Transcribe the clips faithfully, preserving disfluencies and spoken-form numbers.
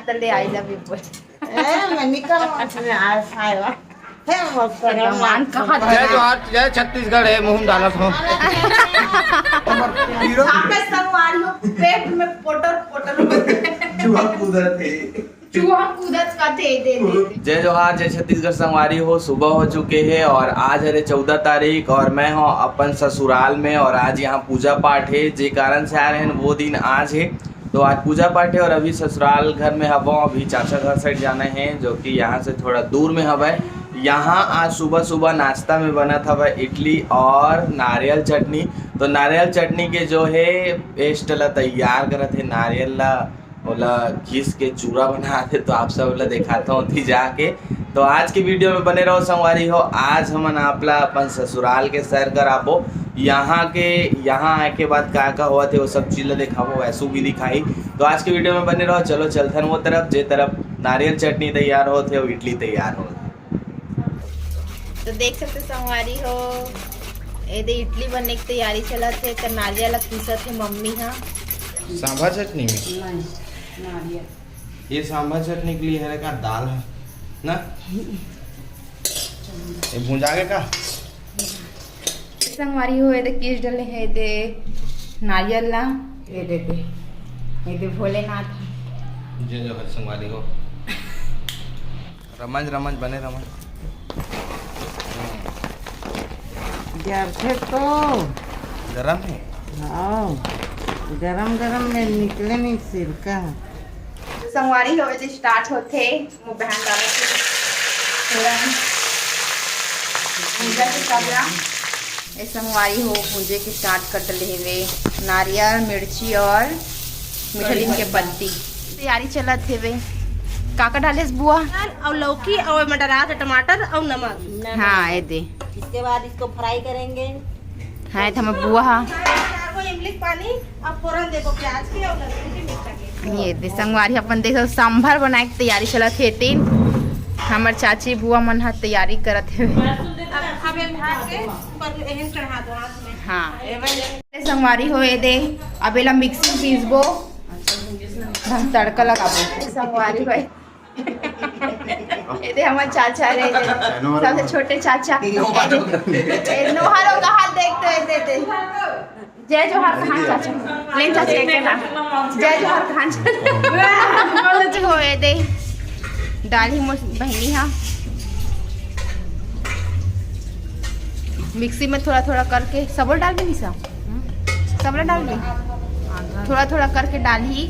चले, I love you बोल। ए, मैं निकल, मैं आज आए वा। हे, वो भगवान कहाँ जय जोहार, जय छत्तीसगढ़ हे, मुँह में डालत हो। आपका संगवारी हो, पेट में पोटर पोटर। चूहा कूदत हे। चूहा कूदत का दे, दे, दे, दे। जय जोहार, जय छत्तीसगढ़ संगवारी हो। सुबह हो चुके हे और आज हरे चौदह तारीख और मैं हूँ अपन ससुराल में और आज यहाँ पूजा पाठ हे, जे कारण से आए रहेन वो दिन आज हे। तो आज पूजा पाठ हे और अभी ससुराल घर में हवों, अभी चाचा घर side जाना हे जो कि यहाँ से थोड़ा दूर में हवय। यहाँ आज सुबह सुबह नाश्ता में बनत हवय इडली और नारियल चटनी। तो नारियल चटनी के जो हे paste ला तैयार करत हे, नारियल ला ओला घिस के चूरा बनात हे, तो आप सब ला देखात हूँ ओती जाके। तो आज के video में बने रहो संगवारी हो, आज हमन आप ला अपन ससुराल के सैर कराबो, यहाँ के, यहाँ आए के बाद का का होवत हे वो सब चीज ला देखाबो, वैसू भी दिखाई। तो आज के video में बने रहो, चलो चलथन वो तरफ, जे तरफ नारियल चटनी तैयार होत हे, वो इडली तैयार होत हे। तो देख सकते संगवारी हो, एदे इडली बनने की तैयारी चलत हे, तो नारियल ला पीसत हे मम्मी हा। सांभर चटनी में? नहीं, नारियल। ये सांभर चटनी के लिए है का दाल है ना? ये भुंजा के का? संगवारी हो, एदे किस डले हे, एदे नारियल ला, ये दे दे, ये दे भोलेनाथ। जय जोहार संगवारी हो। रमंज, रमंज, बने रमंज। जरथे तो। गरम हे? हाँ, गरम गरम में निकले नहीं सिरका। संगवारी हो, जे start होथे, वो बहन डालत हे। भूंजा के सबला। ए संगवारी हो, भूंजे के start कर डले हेवे। नारियल, मिर्ची और मीठा नीम के पत्ती। तैयारी चलत हेवे। का का डालेस बुआ? और लौकी और एमा डरात हे टमाटर और नमक। हाँ, ये दे। इसके बाद इसको fry करेंगे। हाँ, ये तो हमर बुआ हा। चार गो इमली के पानी, अब फोरन देबो प्याज के और लहसुन के, मिर्चा के। ये दे संगवारी, अपन देखो सांभर बनाए के तैयारी चलत हे। तीन हमर चाची बुआ मन हा तैयारी करत हे। अब, अब ये ढाक के ऊपर में एहन चढ़ा दो हाथ में। हाँ। ए भाई। संगवारी हो, ये दे, अब एला मिक्सी में पीसबो, हम तड़का लगाबो। संगवारी हो, ये दे हमर चाचा रे, ये दे, सबसे छोटे चाचा। ए, नोहर हो, कहाँ देखते हो, ये दे, दे। जय जोहार कहाँ चाचा? लेन चाचा, एक ना। जय जोहार कहाँ चाचा? बोलो जी, हो, ये दे। डाली मोर बहिनी हा। मिक्सी में थोड़ा थोड़ा करके सबल डाल दे निशा। सबला डाल दे। थोड़ा थोड़ा करके डालही।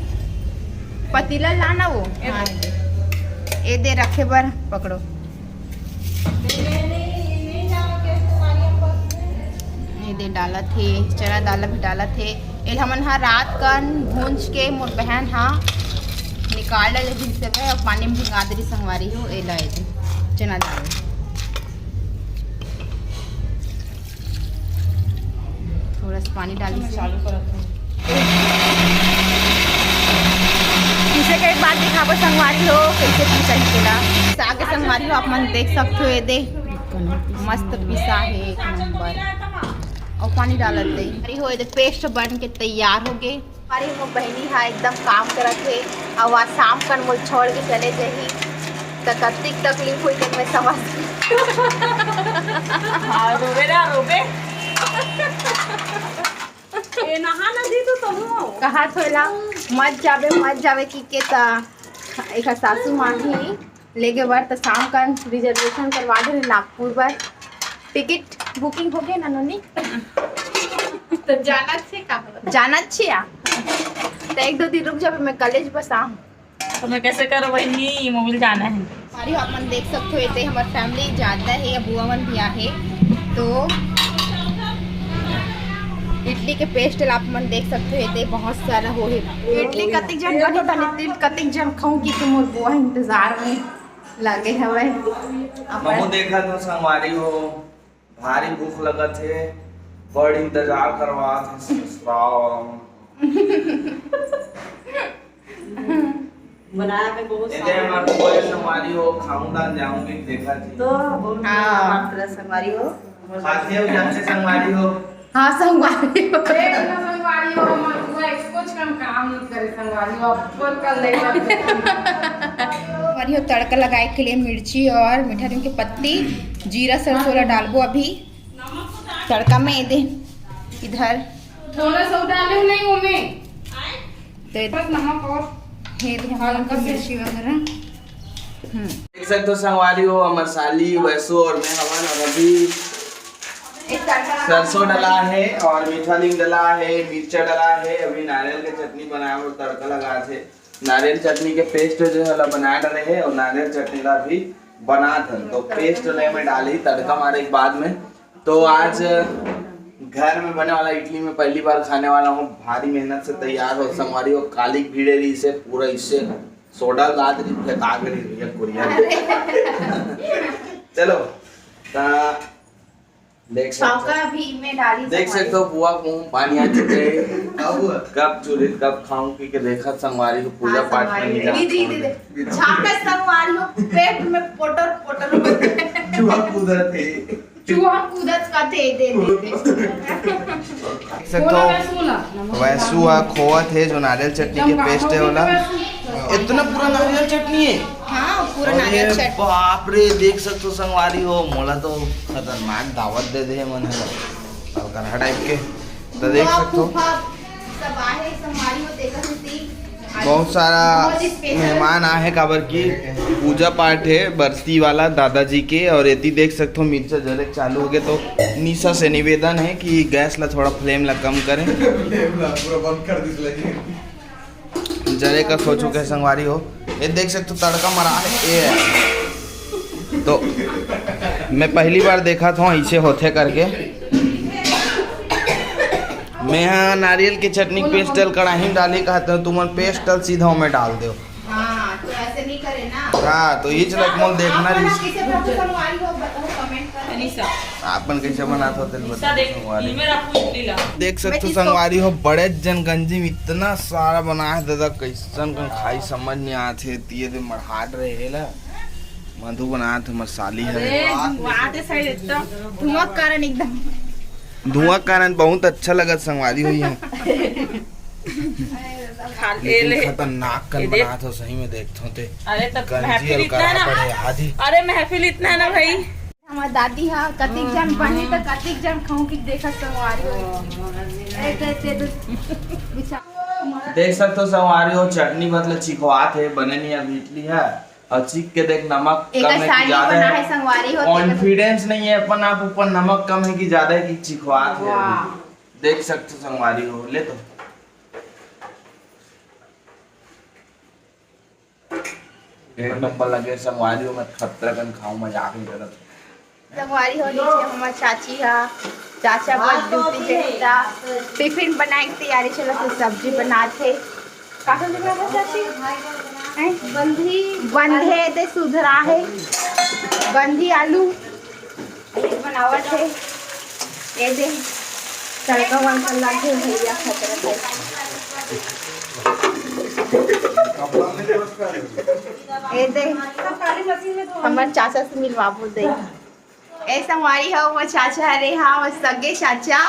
पतीला लाना वो। हाँ। ये दे रखे बर, पकड़ो। ये दे डालत हे, चना दाल भी डालत हे। एल हमन हा रात कन भूंज के मोर बहन हा निकाल डाले जिनसे वह और पानी में भिंगा दे रही संगवारी हो। एला ये दे चना दाल। थोड़ा सा पानी डाली से। चालू करत हूँ। पीसे के एक बार दिखाबो संगवारी हो, कैसे पीसा ही तेला। साग के संगवारी हो, आप मन देख सकते हो, ये दे मस्त पीसा है, एक नंबर। और पानी डालत दे। अरे हो, ये दे paste बन के तैयार हो गए। अरे, मोर बहिनी हा एकदम काम करत हे, अउ आज शाम कन मोला छोड़ के चले जाही, त कतिक तकलीफ होही, त मैं समझ। हाँ, रोबे ना, रोबे। ए, नहा ना दी तो तहूँ। कहा थोला, मत जाबे, मत जाबे कि के त एकर सासू माँ ही। लेगे बर त शाम कन reservation करवा दे नागपुर बर। टिकट booking हो गए ना नोनी? तो जाना छे का हो? जाना छे आ। तो एक दो दिन रुक जाबे, मैं कॉलेज बस आऊँ। तो मैं कैसे करो बहिनी, मोबिल जाना है। अरे आप मन देख सकते हो, इतने हमार family जाता है या बुआ मन भी आहे। तो इडली के paste ला आप मन देख सकते हो, इतने बहुत सारा हो है। इडली कतिक जन बने, तने कतिक जन खाऊं कि तुम बुआ इंतजार में। लगे हवय। महू देखत हो संगवारी हो, भारी भूख लगत हे, बड़ इंतजार करवात हे ससुराल। बनाया में बहुत एदे सारा। हमार बुआ संगवारी हो, खाऊं दान जाऊंगी देखा जी। तो बहुत हाँ। मात्रा संगवारी हो। खाते हो जाते संगवारी हो। हाँ, संगवारी हो। देख लो संगवारी हो, हमार बुआ एको कम काम नहीं करे संगवारी हो, अब कर कर ले। ये तड़का लगाए के लिए मिर्ची और मीठा नीम के पत्ती, जीरा, सरसों ला डालबो अभी तड़का में। ये दे इधर थोड़ा सा डाले नहीं वो में, तो बस नमक और ये दे हल्का सा मिर्ची वगैरह। हम्म। देख सकते हो संगवारी हो, हमर साली, वैसू और मैं हवन और अभी सरसों डला है और मीठा नीम डला है, मिर्चा डला है। अभी नारियल के चटनी बनाए और तड़का लगा थे। नारियल चटनी के पेस्ट जो है ला बना डरे है और नारियल चटनी ला भी बना थन। तो पेस्ट ले में डाली तड़का मारे के बाद में। तो आज घर में बने वाला इडली में पहली बार खाने वाला हूँ। भारी मेहनत से तैयार हो संगवारी हो। काली भीड़े रही से पूरा इससे सोडा लाद रही फेंका के रही भैया कुरिया में। चलो ता देख सकते हो। छौंका भी मैं डाली देख सकते हो बुआ को मुंह पानी आ चुके हैं। अब कब चूल्हे कब खाऊं कि देखा संगवारी को पूजा हाँ, पाठ में संगवारी। नहीं जाना दीदी, दीदी, छोड़ने। छौंका संगवारी हो पेट में पोटर पोटर होते। चूहा कूदत है। चूहा कूदत का दे दे दे दे। देख सकते हो, वैसू हा खोवत है जो नारियल चटनी के पेस्ट है वाला। इतना पूरा नारियल चटनी है। हाँ, पूरा अरे नारियल चटनी। बाप रे, देख सकते हो संगवारी हो, मोला तो खतरनाक दावत दे दे मन है, अलकरहा टाइप के। तो देख सकते हो। सब आहे संगवारी हो, देखत होती। बहुत सारा बहुत special। मेहमान आहे, काबर की पूजा पाठ है बरती वाला दादाजी के। और एती देख सकते हो मिर्चा जरे चालू हो गए, तो निशा से निवेदन है कि गैस ला थोड़ा फ्लेम ला कम करें। फ्लेम ला पूरा बंद कर दिस लगे। जरे का सोचू के संगवारी हो, ये देख सकते हो तड़का मरा है, ये है। तो मैं पहली बार देखा था इसे होते करके। मैं हाँ नारियल के चटनी पेस्ट ल कढ़ाई में डाली कहते हो, तुमन पेस्ट ल सीधा में डाल दो। हाँ, तो ऐसे नहीं करे ना। हाँ, तो ये चला मोल देखना आप रही। कैसे बनाते संगवारी हो, बताओ comment कर। अनिशा। आपन कैसे बनात हो तेल निशा बताओ देख, संगवारी। इमे रखू इडली ला। देख सकते हो संगवारी हो, बड़े जन गंजी में इतना सारा बना है दादा, कैसन कन खाई समझ नहीं आत है। तिये दे मढ़ाट रहे है ला, मधु बनात हमर साली है। अरे, धुआं के side एकदम धुआं कारण एकदम। धुआं कारण बहुत अच्छा लगत संगवारी हुई है। खा ले लेकिन ले। खतरनाक कन ये देख। बनात हो सही में, देखत हो ते। अरे तब गंजी महफिल इतना अलकरहा ना। पड़े आदि। अरे महफिल इतना ना भाई। हमर दादी हा कतिक जन बने त कतिक जन खाऊं कि देखत संगवारी हो। ए, दे, दे, दे। बिछा। देख सकते हो संगवारी हो, चटनी मतलब चिखवात है, बने नहीं अभी इडली है। और चीख के देख, नमक एकर कम है कि साली ज्यादा बना है? है संगवारी हो, तेकर कॉन्फिडेंस नहीं है अपन आप ऊपर, नमक कम है कि ज्यादा है कि चिखवात है वाह। अभी। देख सकते हो संगवारी हो, ले तो। एक नंबर लगे संगवारी हो, मैं खतरा कन खाऊं, मजाक नहीं करत। संगवारी हो, नीचे हमर चाची हा, चाचा बस ड्यूटी पे हे ता टिफिन बनाए के तैयारी चलत हे, सब्जी बनात हे। का सब्जी बनात हे चाची? हैं? बंधी। बंधे दे सुधरा हे, बंधी आलू ये बनावत हे। ये दे तड़का वड़का लागे भैया खतरा हे। ये दे हमर चाचा से मिलवाबो दे। ए संगवारी हो, वो चाचा हरे, हाँ, वो सगे चाचा।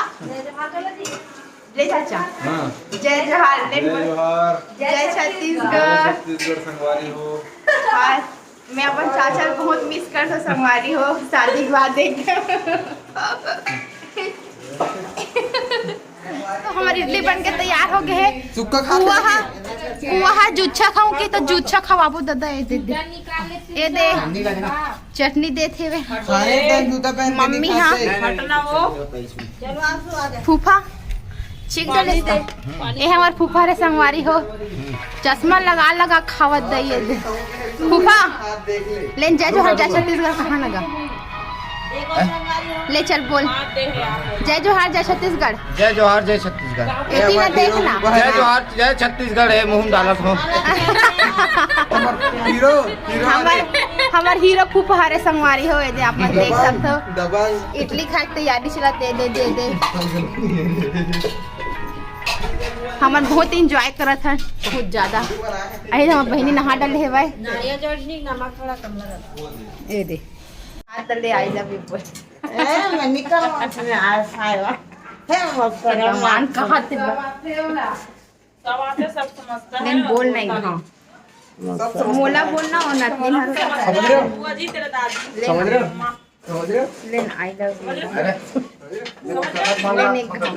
ले चाचा। हाँ। जय जोहार, ले जय बोल। जोहार। जय छत्तीसगढ़। जय छत्तीसगढ़ संगवारी हो। हाँ, मैं अपन चाचा ला बहुत मिस करत हो संगवारी हो, शादी के बाद देख। तो हमर इडली बन के तैयार हो गए हे। सुक्का खा पुआ हा, पुआ हा जुच्छा खाऊं कि तो जुच्छा खवाबो दादा, ये दे दे। ये दे। चटनी देत हेवे। सारे एकदम जूता पहन के मम्मी दिखाते। हाँ। हटना वो। फूफा, चीख डले। ए हमर फूफा रे संगवारी हो, चश्मा लगा लगा खावत दई ये दे। फूफा, लेन जय जोहार जय छत्तीसगढ़ कहाँ लगा? ले चल बोल, जय जोहार जय छत्तीसगढ़। जय जोहार जय छत्तीसगढ़। एती ना देखना। जय जोहार जय छत्तीसगढ़ है, मुंह में डालत हो। हीरो, हीरो हमर, हमर हीरो फूफा हरे संगवारी हो, ये दे आप मन देख सकते हो। दबंग। इडली खाए के तैयारी चलत हे, दे, दे, दे। हमन बहुत enjoy करत हन, बहुत ज्यादा। अरे हमर बहिनी नहा डले हे भाई। नारियल चटनी, नमक थोड़ा कम लगा। ये दे। हाथ ले, I love you बोल। ए, मैं निकल, मैं आ, आए बा। हे, वो भगवान कहाँ थे बा? सब आते, सब समझता है। लेकिन बोल नहीं, हाँ। मोला बोलना और नतनी हर समझ रहे हो? समझ रहे हो? समझ रहे हो? लेना, I love you। अरे, लेने का।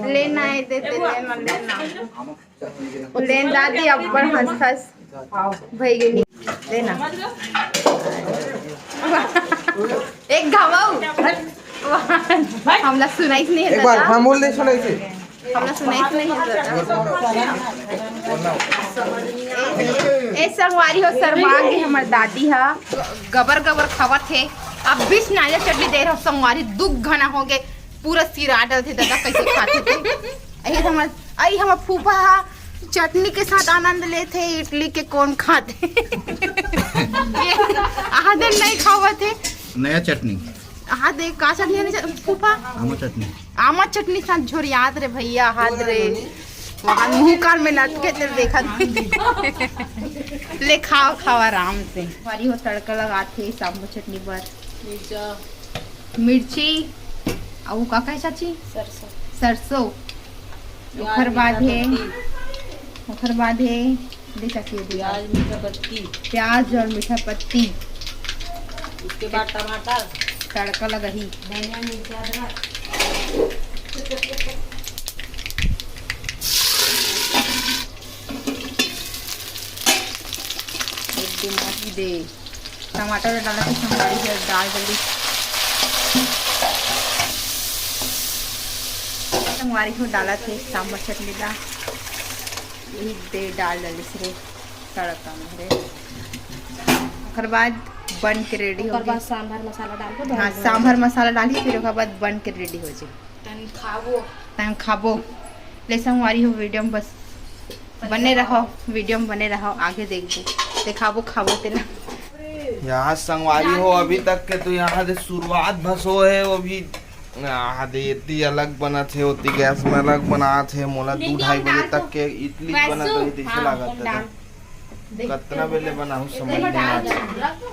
लेना है, दे दे, लेना, लेना। लेन दादी, अब्बड़ हंस हंस भई गे। लेना। एक घावऊ। हमला सुनाइस नहीं है एक बार दादा। हाँ बोल दे, सुनाइस नहीं। हमला सुनाइस नहीं है दादा। ए, ए संगवारी हो, शर्मा गे हमर दादी हा, गबर गबर खावत हे। अब बीस नारियल चटनी दे रहो संगवारी, दू घना हो गए, पूरा सिरा डलथे दादा, कैसे खाथे ते। अही हमर, अही हमर फूफा हा चटनी के साथ आनंद लेथे, इडली के कौन खाथे। ये आहा दिन नहीं खावत हे। नया चटनी। आहा दे, का चटनी है रे फूफा? आमा चटनी। आमा चटनी साथ झोरियात रे भैया, हाथ रे। वहाँ मुंह कान में लटके ते देखत। ले खाओ, खाओ आराम से। हमारी हो तड़का लगाथे सांभर चटनी पर। मिर्ची, अउ का कहे चाची? सरसों। सरसों। प्याज, ओखर बाद मीठा हे, पत्ती। ओखर बाद हे, दे चाची, दे। प्याज, मीठा पत्ती। प्याज और मीठा पत्ती। उसके बाद टमाटर। तड़का लगही। धनिया, मिर्चा, अदरक। एकदम अति दे। टमाटर डालत हे संगवारी हो, डाल जल्दी। संगवारी हो डालत हे सांभर चटनी ला। यही दे डाल डालिस रे तड़का में रे। ओकर बाद बन के रेडी हो ओकर बाद गे। सांभर मसाला डाल के हाँ, बन सांभर मसाला डाली, फिर ओकर बाद बन के रेडी हो जाए। तन खाबो। तन खाबो। ले संगवारी हो, वीडियो में बस बने रहो, वीडियो में बने रहो, आगे देखबो, देखाबो खाबो तेला। यहाँ संगवारी हो, अभी तक के तो यहाँ से शुरुआत बस हो है, वो भी यहाँ दे इतनी अलग बनत है, होती गैस में अलग बनात है। मोला दू ढाई बजे तक के इडली बनत रही, जैसे हाँ, लागत है। कतना बेले बनाहूँ, समझ नहीं आता।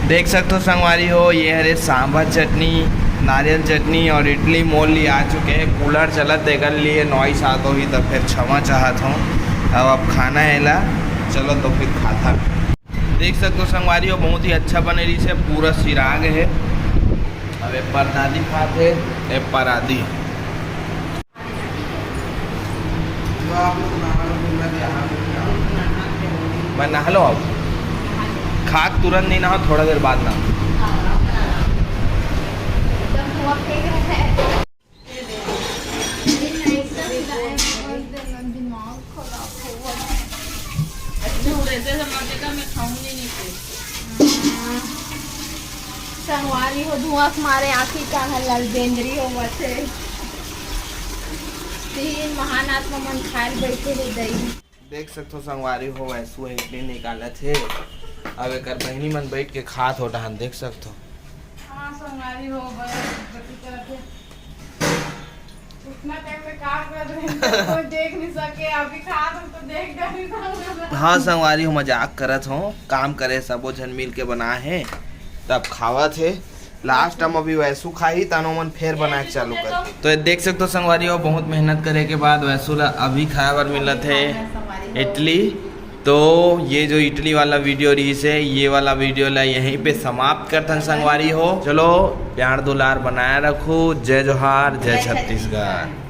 देख सकते हो संगवारी हो, ये हरे सांभर चटनी, नारियल चटनी और इडली मोल लिए आ चुके हैं। कूलर चलत, तेकर लिए नॉइस आत होही, तो फिर क्षमा चाहत हूँ। अब, अब खाना है ला, चलो तो फिर खाता। देख सकते हो संगवारी हो, बहुत ही अच्छा बने रही से, पूरा सिराग है। अब एक पर दादी खात है, एक पर आदि। मैं नहा लो अब। खाक तुरंत नहीं नहा, थोड़ा देर बाद नहा। संगवारी हो, धुआं के मारे आँखी का हल्लाल बेंदरी होवत हे। तीन महान आत्मा मन खाए ल बैठे हे दही। देख सकथो संगवारी हो, वैसू हे इडली निकालत हे। अब एकर बहिनी मन बैठ के खात हो डहान, देख सकथो। हाँ संगवारी हो, बस गति करत हे। उतना टाइम में काम करत रहे, कोई देख नहीं सके, अभी खात हो तो देख डरी। हाँ संगवारी हो, मजाक करत हो, काम करे सबो झन मिल के बना हे, तब खावत हे। लास्ट हम अभी वैसू खाही, तानो मन फेर बनाए के चालू कर। तो ये देख सकते हो संगवारी हो, बहुत मेहनत करे के बाद वैसू ला अभी खाए बर मिलत हे इडली। तो ये जो इडली वाला वीडियो रही से, ये वाला वीडियो ला यहीं पे समाप्त करथन संगवारी हो। चलो प्यार दुलार बनाए रखो। जय जोहार, जय छत्तीसगढ़।